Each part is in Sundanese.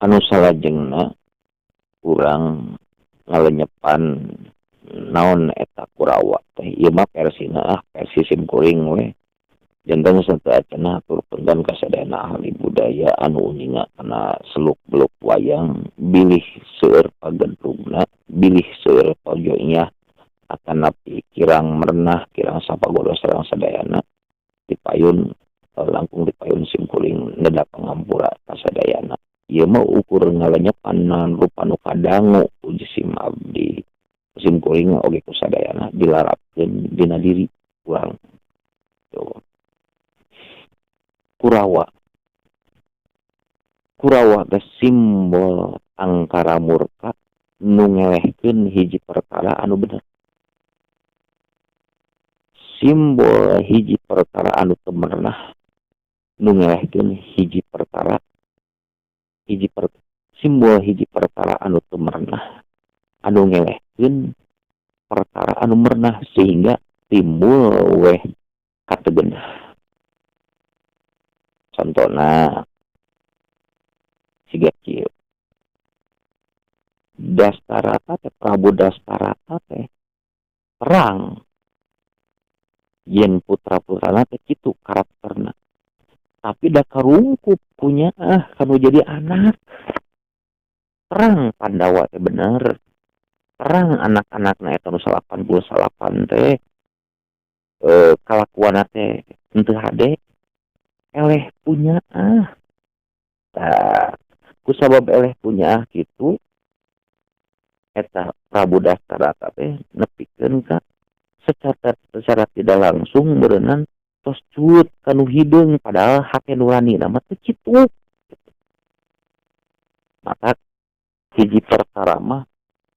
Anu salajengna urang ngalenyepan naon eta Kurawa teh. Ieu mah versina, ah, versi sim kuring we. Janten sateuacanna hatur punten ka sadayana ahli budaya anu uninga kana seluk beluk wayang, bilih seueur pagendrugna, bilih seueur pajoiah, atanapi kirang merenah, kirang sapagodos sareng sadayana, dipayun langkung dipayun sim kuring neda pangampura ka sadayana. Ieu mah ukur ngalenyepan naon rupa nu kadangu ku sim abdi, sim kuring oge ku sadayana dilarapkeun dina diri urang. Tuh. Kurawa. Kurawa teh simbol angkara murka nu ngelehkeun hiji perkara anu bener. Simbol hiji perkara anu teu merenah nu ngelehkeun hiji perkara, simbol hiji perkara anu teu merenah anu ngelehkeun perkara anu merenah sehingga timbul weh kategenah. Contona siga kieu. Dastarata teh, Prabu Dastarata teh perang yen putra-putrana teh kitu karakterna. Tapi da karungkup punya kanu jadi anak. Perang Pandawa teh bener. Perang anak-anakna eta nu 89 teh, kalakuanna teh henteu hade. Eleh punya ah. Tah, kusabab eleh punya ah kitu eta Prabu Dastarata teh nepikeun ka secara tidak langsung beureunan tos cuut kanu hideung, padahal hate nurani mah teu kitu. Maka hiji perkara mah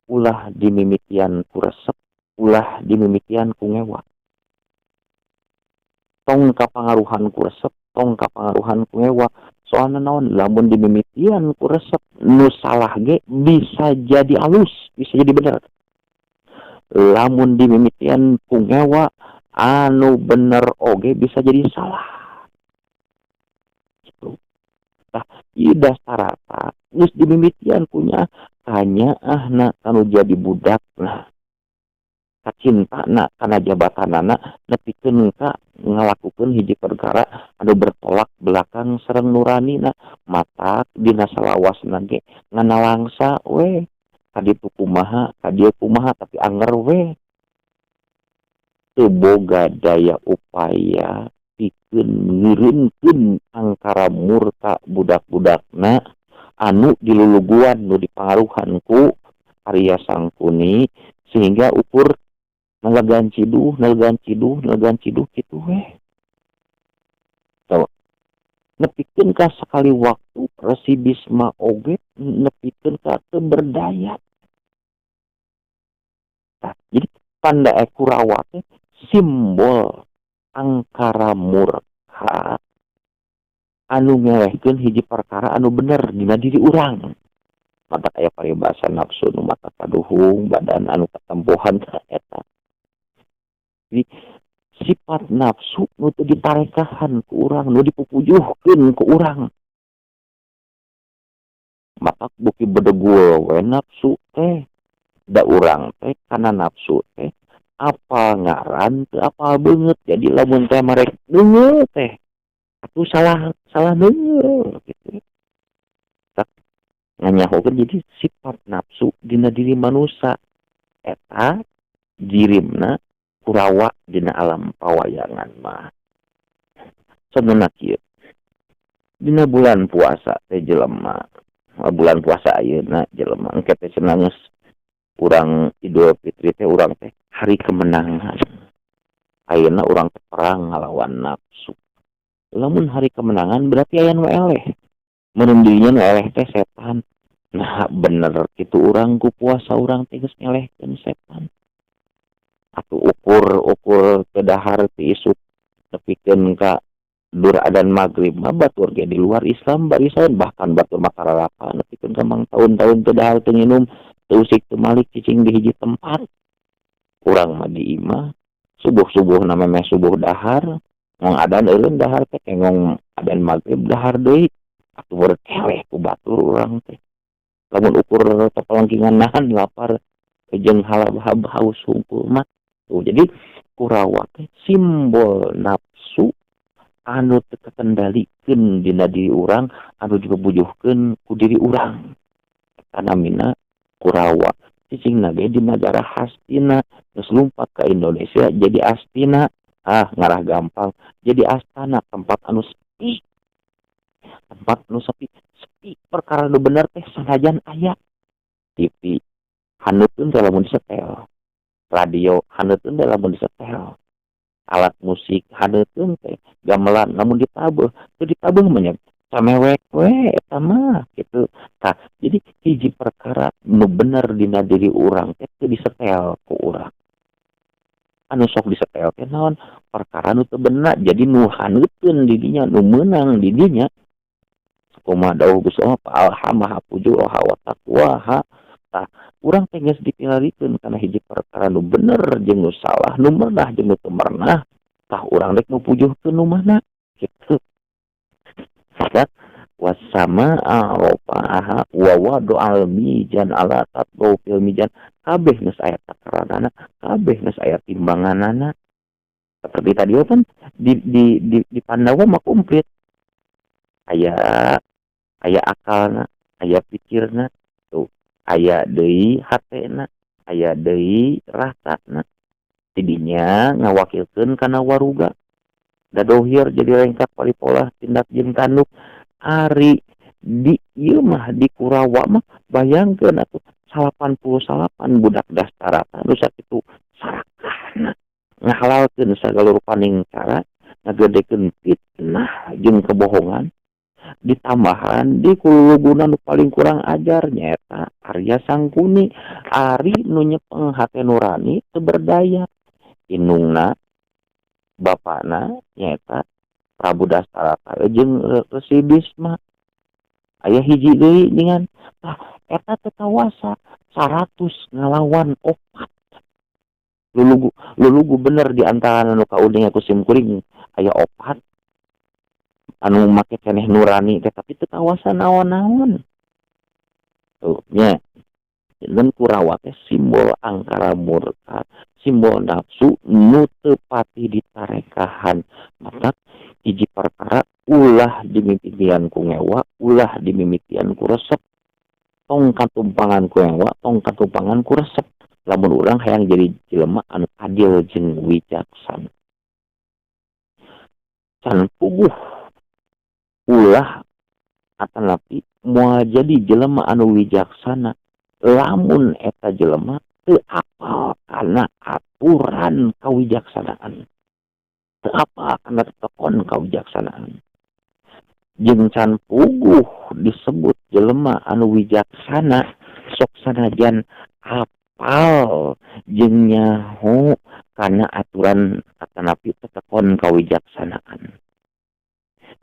ulah dimimitian ku resep, ulah dimimitian ku ngewa. Tong kapangaruhan ku resep, tong kapangaruhan ku ngewa. Soalna naon, lamun dimimitian ku resep nu salah ge bisa jadi alus, bisa jadi bener. Lamun dimimitian ku ngewa anu bener oge bisa jadi salah. Gitu. Tah, ieu Dastarata geus dimimitian punya kanyaahna kanu jadi budakna. Kacintana kana jabatanana nepikeun ka ngalakukeun hiji perkara anu bertolak belakang sareng nuranina, matak dina salawasna ge nganalangsa we kaditu kumaha ka dieu kumaha, tapi anger we teu boga daya upaya pikeun ngireunkeun angkara murka budak-budakna anu diluluguan, nu dipangaruhan ku Arya Sangkuni, sehingga ukur nalegan ciduh, nalegan ciduh, nalegan ciduh kitu we. Tuh. Nepikeun ka sakali waktu Resi Bisma oge nepikeun ka teu berdaya. Tah, jadi tanda Kurawa teh simbol angkara murka anu ngelehkeun hiji perkara anu bener dina diri urang. Mata aya paribasa nafsu nu mata kaduhung, badan anu katempuhan eta. Jadi sifat nafsu nu teu ditarekahan ku urang, nu dipupujuhkeun ku urang. Maka buki bedegul we nafsu teh. Da urang teh kana nafsu teh apal ngaran teu apal beungeut. Jadi lamun teh marek deungeut teh atuh salah deungeut gitu. Tak nganyahokeun jadi sifat nafsu dina diri manusia eta jirimna Kurawa dina alam pawayangan mah. Sebenarnya kieu. Dina bulan puasa teh jelema, bulan puasa ayeuna jelema engke teh cenah geus urang Idul Fitri teh urang teh hari kemenangan. Ayeuna urang teh perang ngalawan nafsu. Lamun hari kemenangan berarti aya nu eleh. Mun dirinya nu eleh teh setan. Nah bener kitu urang ku puasa urang teh geus ngelehkeun setan. Atuh ukur-ukur ke dahar ti isuk nepikeun ka dur adan maghrib mah batur ge di luar Islam barisan, bahkan batur mah kararapa nepikeun ka mang tahun-tahun teu dahar, teu nginum, teu usik, teu malik, cicing di hiji tempat. Urang mah di imah subuh-subuh na memeh subuh dahar, ngong adan eureun dahar teh, ngong adan maghrib dahar deui. Atuh beureut eleh ku batur urang teh. Lamun ukur papalangkingan nahan lapar jeung halab haus hungkul mah. Tuh, jadi Kurawa teh simbol nafsu anu teu kakendalikeun dina diri urang, anu dibubujuhkeun ku diri urang. Eta namina Kurawa. Cicingna ge di nagara Hastina, geus lumpat ka Indonesia jadi Astina. Ah, ngarah gampang. Jadi astana tempat anu sepi. Tempat anu sepi, sepi perkara nu bener teh sanajan aya. TV haneuteun teh lamun disetel. Radio haneuteun teh lamun disetel. Alat musik haneuteun teh, gamelan lamun ditabeuh, teu ditabeuh mah nya camewek we eta mah kitu. Tah, jadi hiji perkara nu bener dina diri urang teh teu disetel ku urang. Anu sok disetel teh naon? Perkara nu teu bener, jadi nu haneuteun di dinya, nu meunang di dinya. Kumaha dawuh Gusti Allah, alhamaha fujuraha wa taqwaha. Tah, urang teh geus dipilarikeun kana hiji perkara nu bener jeung nu salah, nu meunah jeung nu teu meunah. Tah, urang rek mupujuhkeun nu mana kitu. Maka wasamaa rafa'aha wa wada'al mizan ala tatghaw fil mizan. Kabeh geus aya takaranana, kabeh geus aya timbanganana. Seperti tadi kan di Pandawa mah komplit. Aya akalna, aya pikirna, tuh, aya deui hatena, aya deui rasana. Tidinya ngawakilkeun kana waruga. Dadohir jadi lengkap paripolah tindak jeung tanduk. Ari di ieu mah di Kurawa mah bayangkeun atuh 89 budak Dastarata nu sakitu sarakahna ngahalalkeun sagala rupaning cara, ngagedekeun fitnah jeung kebohongan. Ditambahan di kuluguna nu paling kurang ajar nyaeta Arya Sangkuni. Ari nu nyepeng hate nurani teu berdaya. Indungna bapana nyaeta Prabu Dastarata jeung Resi Bisma. Aya hiji deui dengan tah eta teu kawasa 100 ngalawan 4. Lulugu bener di antara nu kauninga ku sim kuring aya 4 anu make keneh nurani teh tapi teu kawasa naon-naon. Tuh nya. Jeung Kurawa teh simbol angkara murka, simbol nafsu nu teu pati ditarekahan. Maka hiji perkara ulah dimimitian ku ngewa, ulah dimimitian ku resep. Tong katumpangan ku ngewa, tong katumpangan ku resep. Lamun urang hayang jadi jelema anu adil jeung wijaksana. Can puguh ulah atanapi moal jadi jelema anu wijaksana lamun eta jelema teu apal kana aturan kawijaksanaan, teu apal kana tekon kawijaksanaan. Jeung can puguh disebut jelema anu wijaksana sok sanajan apal jeung nyaho kana aturan atanapi tekon kawijaksanaan.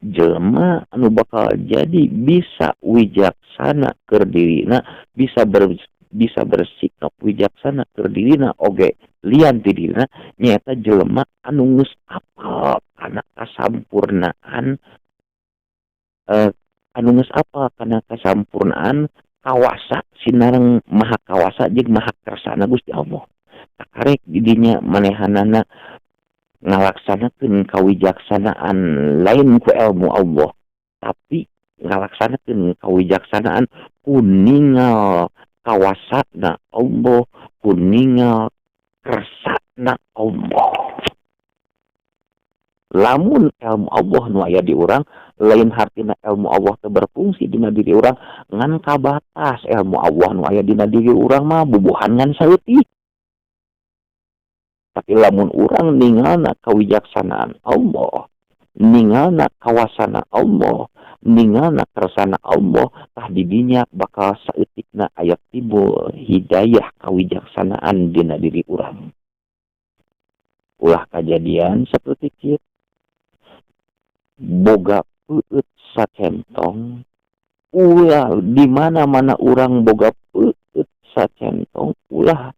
Jelema anu bakal jadi bisa wijaksana keur dirina, bisa bersikap wijaksana keur dirina oge lian ti dirina nyaeta jelema anu geus apal kana kasampurnaan, anu geus apal kana kasampurnaan kawasa sinareng maha kawasa jeung maha kersana Gusti Allah. Takarek di dinya manehanana ngalaksanakeun kawijaksanaan lain ku ilmu Allah, tapi ngalaksanakeun kawijaksanaan ku ningal kawasana Allah, ku ningal kersana Allah. Lamun ilmu Allah nu aya di urang, lain hartina ilmu Allah teu berfungsi dina diri urang, ngan kabatas ilmu Allah nu aya dina diri urang mah bubuhan ngan saeutik. Tapi lamun urang ningalna kawijaksanaan Allah, ningalna kawasana Allah, ningalna kersana Allah, tah didinya bakal saeutikna aya timbul hidayah kawijaksanaan dina diri urang. Ulah kajadian seperti kieu, boga peueut sacentong, ulah di mana-mana urang boga peueut sacentong, ulah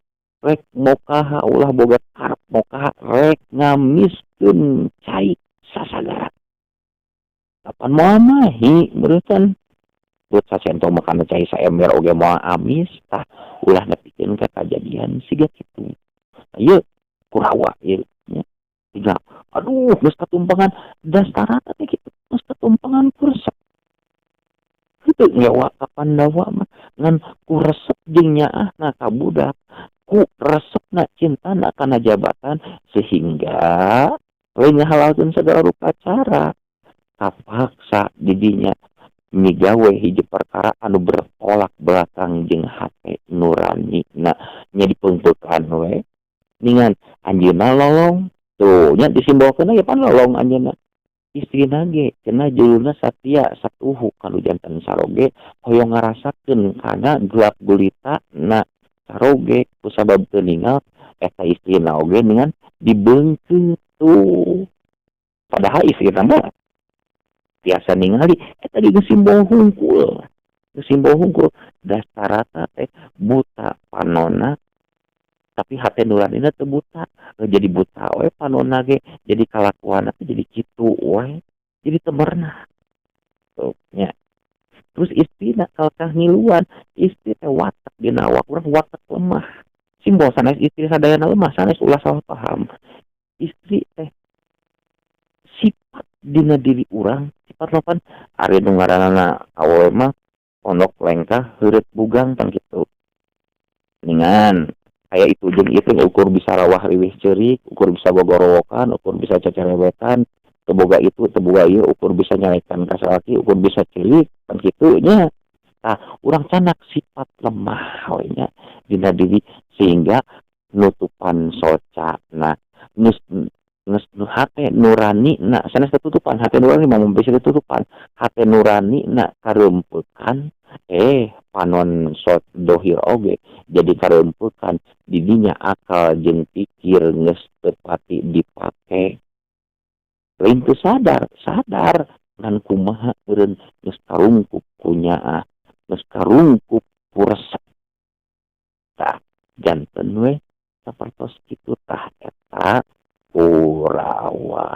rek mokaha, ulah boga karep mokaha, rek ngamiskeun cai sasagara. Kapan Moal mahi meureun buat sasento mah kana cai saember oge moal amis. Tah, ulah nepikeun ka kajadian siga kitu. Ieu Kurawa ieu nya. Tinggal aduh, geus katumpangan dastarata teh kitu, geus katumpangan ku resep. Henteu ngewa ka Pandawa mah, ngan ku resep jeung nyaahna ka budak, ku resepna cintana kana jabatan sehingga lain ngahalalkeun sagala rupa cara. Kapaksa didinya migawe hiji perkara anu bertolak belakang jeung hate nurani na nya, dipeungpeukan we ningan anjeunna lolong tuh nya, disimbolkeun ge pan lolong anjeunna. Istrina ge cenah juluna satia satuhu kanu janten saroge hoyong ngarasakeun kana gelap gulita na saroge kusabab teu ningal eta istrina oge dengan dibeungkeut tuh, padahal istrina mah biasa ningali eta ge geus simbol hungkul, geus simbol hungkul. Dastarata teh buta panonna, tapi hate nuranina teu buta, jadi buta we panonna ge, jadi kalakuanna teh jadi kitu we, jadi teu merenah tuh nya. Terus istrina kalkah ngiluan, istri teh watak dina awak urang watak lemah. Simbol sanes istri sadayana lemah, sanes, ulah salah paham. Istri teh sifat dina diri urang, sifat lopan ari nu ngaranna awewe mah pondok lengkah heureut bugang pan kitu ningan. Aya itu jeung itu, ukur bisa rawah riwih ceurik, ukur bisa gogorowokan, ukur bisa cecerewetan, teu boga itu teu boga ieu, ukur bisa nyarekan ka salaki, ukur bisa ceurik pan kitu nya. Tah, urang canak sifat lemah we nya dina diri sehingga nutupan soca. Nah, geus geus hate nurani na sanes ketutupan hate nurani mah, bisa ditutupan hate nurani na karempekan, panon sot dohir oge jadi karempekan. Didinya akal jeung pikir geus teu pati dipake. Lain teu sadar, sadar, ngan kumaha meureun geus karungkup ku nyaah, geus karungkup ku resep. Tah, janten we sapertos kitu. Tah, eta Kurawa.